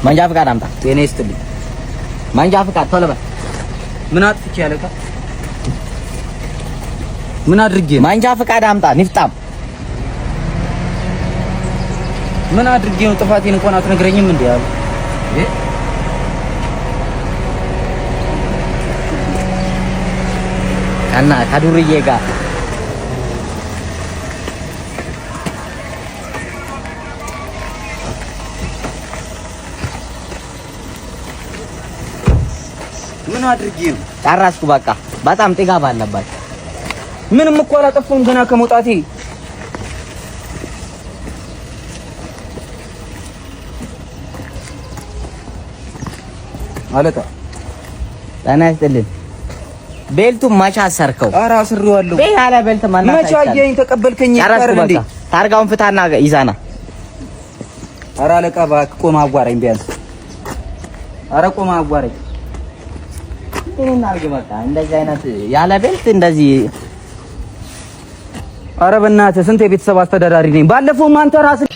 መንጃ ፍቃድ አምጣ። ጤና ይስጥልኝ። መንጃ ፍቃድ ቶሎ በል። ምን አጥፍቼ አለቃ? ምን አድርጌ ነው? መንጃ ፍቃድ አምጣ። ንፍጣም። ምን አድርጌ ነው? ጥፋቴን እንኳን አትነግረኝም እንዴ? አሉ። ከና ከዱርዬ ጋር ምን አድርጌ ነው? ጨረስኩ። በቃ በጣም ጥጋብ አለባቸው። ምንም እኮ አላጠፋሁም ገና ከመውጣቴ። አለቃ። ጤና ይስጥልኝ። Belt ኡን መቼ አሰርከው? ኧረ አስሬዋለሁ። ቤ ያለ belt ማናት? መቼ አየኸኝ? ተቀበልከኝ? ጨረስኩ። አይደል እንዴ? በቃ ታርጋውን ፍታና ይዛና። ኧረ አለቃ እባክህ ቆመህ አዋራኝ ቢያንስ። ኧረ ቆመህ አዋራኝ። ምን እናድርግ? በቃ እንደዚህ አይነት ያለ belt እንደዚህ። ኧረ በእናትህ ስንት የቤተሰብ አስተዳዳሪ ነኝ። ባለፈውም አንተ ራስህ